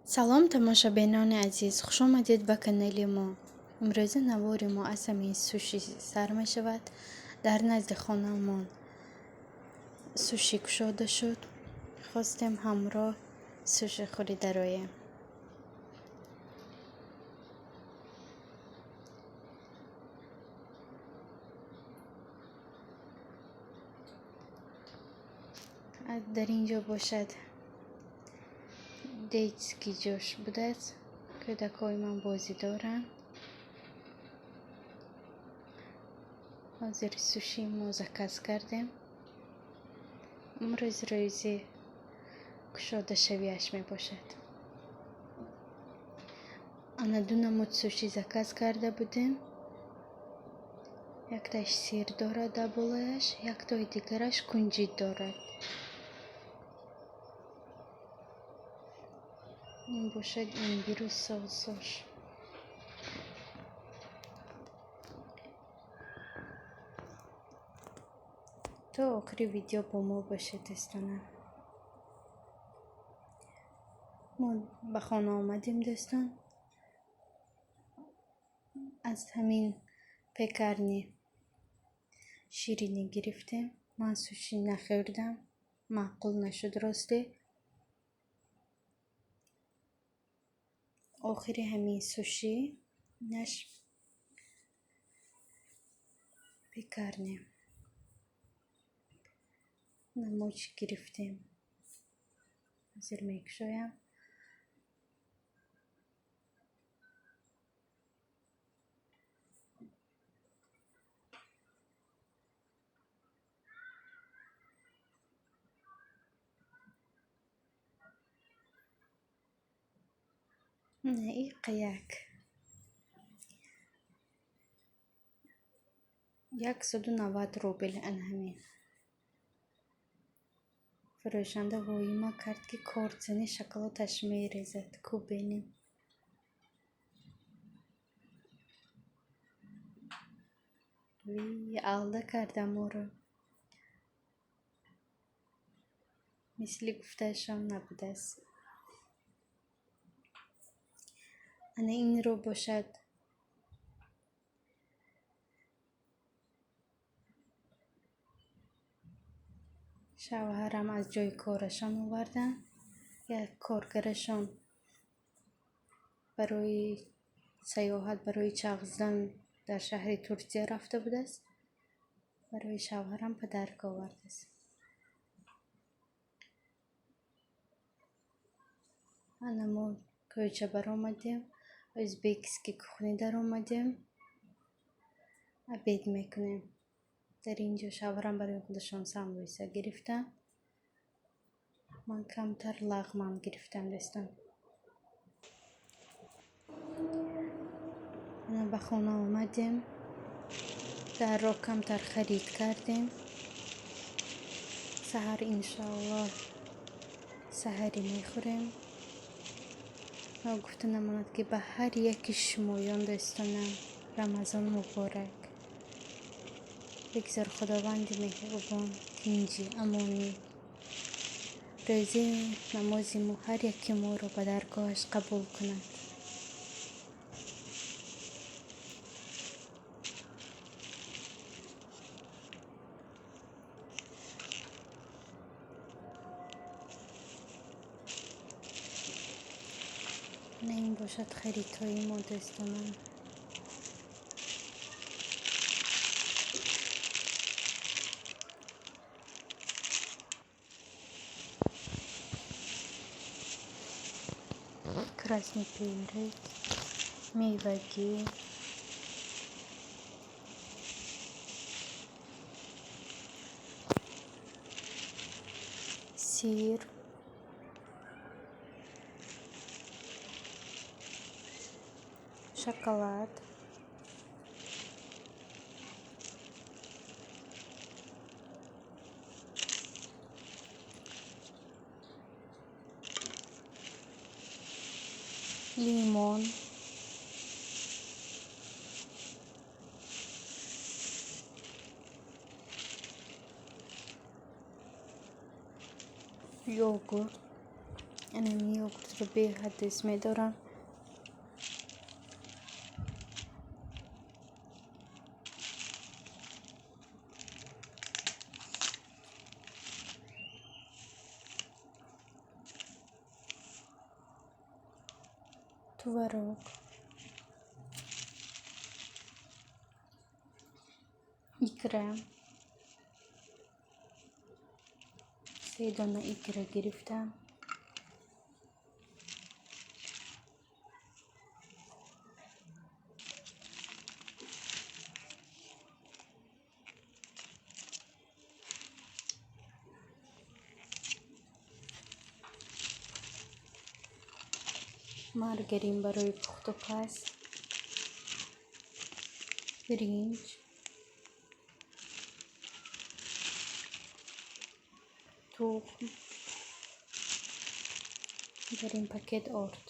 Салом, тамошобинони азиз, хушомадед ба канали мо. Имрӯза навори мо аз ҳамин суши сар мешавад. Дар назди хонаамон суши кушода шуд. Хостем ҳамроҳ суши хӯрӣ дароем. Дар ин ҷо бошад детский ҷош будааст. Кӯдакҳои ман бозӣ доранд. Ҳозир суши мо заказ кардем. Имрӯз рӯзи кушодашавиаш мебошад. Ана ду намуд суши заказ карда будем. Якташ сир дорад дар болояш, яктои дигараш кунҷит дорад. Ин бошад имбиру соусош. То охири видео бо мо бошед, дӯстонам. Мо ба хона омадем, дӯстон. Аз ҳамин пекарни ширинӣ гирифтем. Ман суши нахӯрдам, маъқул нашуд росте. Охири ҳамин суши наш пекарни намоч гирифтем. Ҳозир мекушоям. Иқаяк 190 рубл. Ана ҳамин фурӯшанда воима кард, ки кордзани шоколадаш мерезад. Ку бинем. Ви, алда карда моро. Мисли гуфтаашон набудааст. Ана инро бошад шавҳарам аз ҷои корашон оварданд. Як коргарашон барои сайёҳат, барои чағздан дар шаҳри Турсия рафта будааст. Барои шавҳарам подарка овардааст. Ана мо кӯча баромадем, узбекский кухня даромадем, обед мекунем. Дар ин ҷо шавҳарам барои худашон самбуса гирифтанд. Ман камтар лағман гирифтам, дӯстон. Ана ба хона омадем. Дар роҳ камтар харид кардем. Саҳар иншоаллоҳ саҳарӣ мехӯрем. Гуфта намонад, ки ба ҳар яки шумоён, дӯстонам, Рамазон муборак. Бигзор Худованди меҳрубон тинҷӣ, амонӣ, рӯзи намози мо ҳар яки моро ба даргоҳаш қабул кунад. На ин бошад харидҳои мо, дӯстонам. Красный перец, мевагӣ, сир, шоколад, лимон, йогурт. Анами йогуртро беҳад дӯст медорам. Творог, икра, 3 дона икра гирифтам. Маргарин барои пухтупаз, биринҷ, тухм, дар ин пакет орд.